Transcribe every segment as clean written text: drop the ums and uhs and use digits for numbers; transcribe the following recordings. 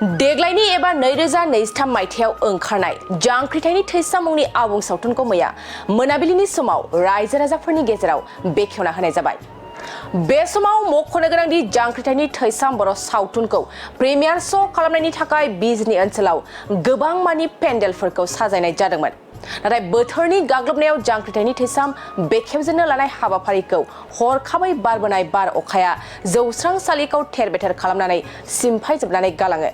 देग्लायनि एबा 2023 मायथाइयाव ओंखारनाय जांख्रिथायनि थैसा मुंनि आबुं सावथुनखौ मैया मोनाबिलिनि समाव रायजो राजाफोरनि गेजेराव बेखेवना होनाय जाबाय। बे समाव मख'नो गोनांदि जांख्रिथायनि थैसाम बर' सावथुनखौ प्रिमियार श' खालामनायनि थाखाय बिजनी ओनसोलाव गोबां मानि पेन्डेलफोरखौ साजायनाय जादोंमोन। नाथाय बोथोरनि गाग्लोबनायाव जांख्रिथायनि थैसाम बेखेवजेननो लानाय हाबाफारिखौ हरखाबै बारबोनाय बार अखाया जौस्रांसालिखौ थेर-बेथेर खालामनानै सिमफायजोबनानै गालाङो।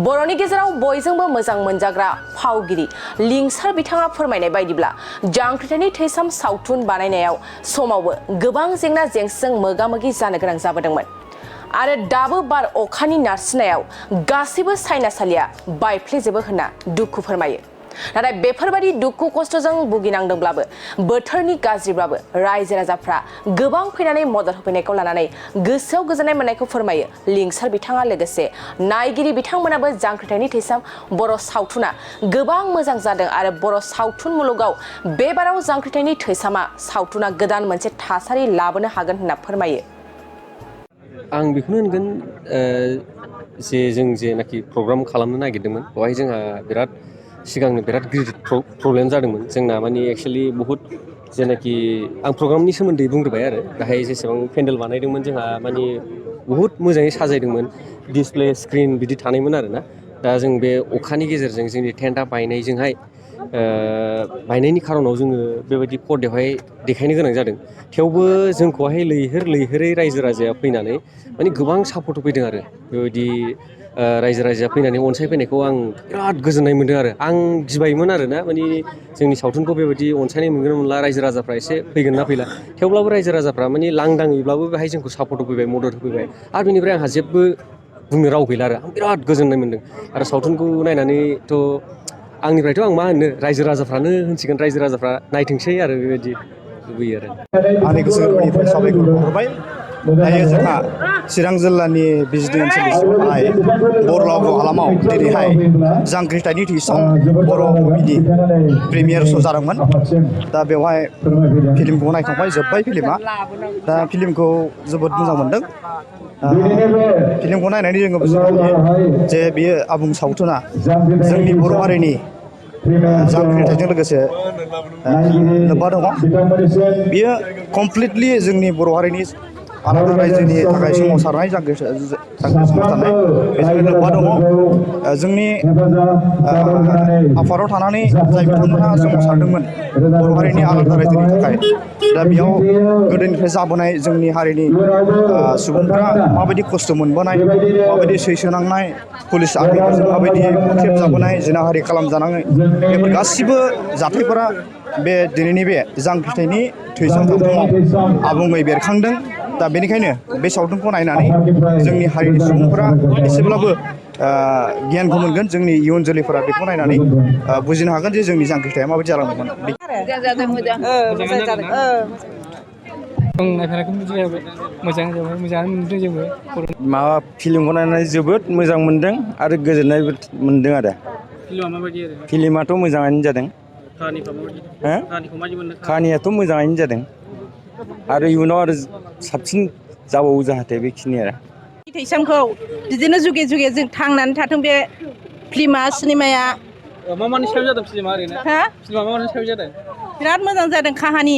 बर'नि गेजेराव बयजोंबो मोजां मोनजाग्रा फावगिरि लिंसार बिथाङा फोरमायनाय बायदिब्ला जांख्रिथायनि थैसाम सावथुन बानायनायाव समावबो गोबां जेंना जेंसिजों मोगा-मोगि जानो गोनां जाबोदोंमोन आरो दाबो बार अखानि नारसिननायाव गासैबो सायनासालिया बायफ्लेजोबो होनना दुखु फोरमायो। नाथाय बेफोरबायदि दुखु खस्थजों भुगिनांदोंब्लाबो बोथोरनि गाज्रिब्लाबो रायजो राजाफ्रा गोबां फैनानै मदद होफैनायखौ लानानै गोसोआव गोजोननाय मोननायखौ फोरमायो लिंसार बिथाङा। लोगोसे नायगिरि बिथांमोनाबो जांख्रिथायनि थैसाम बर' सावथुना गोबां मोजां जादों आरो बर' सावथुन मुलुगाव बेबाराव जांख्रिथायनि थैसामा सावथुना गोदान मोनसे थासारि लाबोनो हागोन होनना फोरमायो। आं बेखौनो होनगोन जे जों जेनाखि प्रग्राम खालामनो नागिरदोंमोन बेवहाय जोंहा सिगांनो बिराद गिदिर प्रब्लेम जादोंमोन। जोंना माने एक्चुअलि बहुत जेनाखि आं प्रग्रामनि सोमोन्दै बुंग्रोबाय आरो दाहाय जेसेबां पेन्डेल बानायदोंमोन जोंहा माने बहुत मोजाङै साजायदोंमोन, डिसप्ले स्क्रिन बिदि थानायमोन आरोना। दा जों बे अखानि गेजेरजों जोंनि टेन्टआ बायनायजोंहाय बायनायनि खारनाव जोङो बेबायदि पर्दायावहाय देखायनो गोनां जादों। थेवबो जोंखौहाय लैहोरै रायजो राजाया फैनानै माने गोबां सापर्ट होफैदों आरो बेबायदि रायजो राजाया फैनानै अनसायफैनायखौ आं बिराद गोजोननाय मोन्दों आरो आं गिबायमोन आरोना माने जोंनि सावथुनखौ बेबायदि अनसायनाय मोनगोन मोनला, रायजो राजाफ्रा एसे फैगोन ना फैला। थेवब्लाबो रायजो राजाफ्रा माने लांदाङैब्लाबो बेहाय जोंखौ सापर्ट होफैबाय, मदद होफैबाय आरो बेनिफ्राय आंहा जेबो बुंनो राव गैला आरो आं बिराद गोजोननाय मोन्दों। आरो सावथुनखौ नायनानैथ' आंनिफ्रायथ' आं मा होननो, रायजो राजाफ्रानो होनसिगोन, रायजो राजाफ्रा नायथोंसै आरो बेबायदि लुबैयो आरो। आंनि गोसो गोरबोनिफ्राय साबायखर बावहरबाय। दायो जोंहा चिरां जिल्लानि बिजनी ओनसोलनि सिङाव थानाय बरलागाव हालामाव दिनैहाय जांख्रिथायनि थैसाम बर' मुभिनि प्रिमियार श' जादोंमोन। दा बेवहाय फिल्मखौ नायखांबाय, जोब्बाय फिल्मा। दा फिल्मखौ जोबोद मोजां मोनदों। फिल्मखौ नायनानै जोङो बुजिनो हायो जे बेयो आबुं सावथुना जोंनि बर' हारिनि जांख्रिथायजों लोगोसे लोब्बा दङ। बियो कमप्लिटलि जोंनि बर' हारिनि आलादा रायजोनि थाखाय सोमावसारनाय सोमावसारनाय बेजोंनो लोब्बा दङ। जोंनि आफादाव थानानै जाय बिथांमोनहा सोमावसारदोंमोन बर' हारिनि आलादा रायजोनि थाखाय, दा बेयाव गोदोनिफ्राय जाबोनाय जोंनि हारिनि सुबुंफ्रा माबायदि खस्थ' मोनबोनाय, माबायदि सैसोनांनाय, पुलिस आर्मिफोरजों माबायदि बुख्रेबजाबोनाय, जिनाहारि खालामजानाङै, बेफोर गासिबो जाथायफोरा बे दिनैनि बे जांख्रिथायनि थैसाम सावथुनाव आबुङै बेरखांदों। दा बेनिखायनो बे सावथुनखौ नायनानै जोंनि हारिनि सुबुंफोरा एसेब्लाबो गियानखौ मोनगोन। जोंनि इयुन जोलैफोरा बेखौ नायनानै बुजिनो हागोन जे जोंनि जांख्रिथाया माबायदि जालांदोंमोन। माबा फिल्मखौ नायनानै जोबोद मोजां मोनदों आरो गोजोननायबो मोनदों आरो। फिल्माथ' मोजाङानो जादों। काहानियाथ' मोजाङैनो जादों आरो इयुनाव आरो साबसिन जाबावो जाहाथे बेखिनि आरो। थैसामखौ बिदिनो जुगे जुगे जों थांनानै थाथों बे फिल्मा, सिनेमाया। मानि सायाव जादों फिल्मा ओरैनो? फिल्मा मानि सायाव जादों? बिराद मोजां जादों काहानि,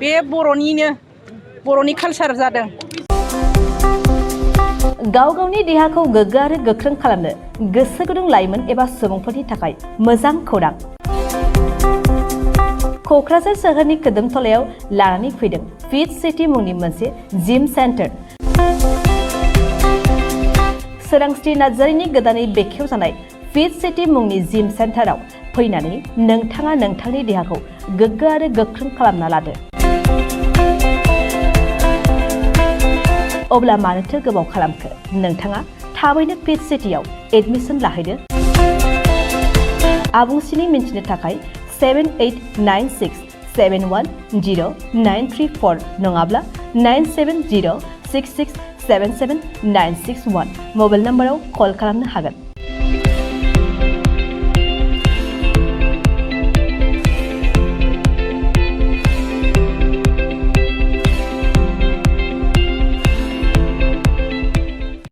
बे बर'नि कालसार जादों। गाव गावनि देहाखौ गोग्गो आरो गोख्रों खालामनो गोसो गुदुं लाइमोन एबा सुबुंफोरनि थाखाय मोजां खौरां। क'क्राझार सोहोरनि खोदोमथलायाव लानानै फैदों फिट सिटी मुंनि मोनसे जिम सेन्टार। सोरांस्रि नार्जारिनि गोदानै बेखेवजानाय फिट सिटी मुंनि जिम सेन्टाराव फैनानै नोंथाङा नोंथांनि देहाखौ गोग्गो आरो गोख्रों खालामना लादो। अब्ला मानोथो गोबाव खालामखो? नोंथाङा थाबैनो फिट सिटीआव एडमिसन लाहैदो। आबुंसिनै मिन्थिनो थाखाय 7896710934 नङाब्ला 9706677961 मबाइल नाम्बाराव कल खालामनो हागोन।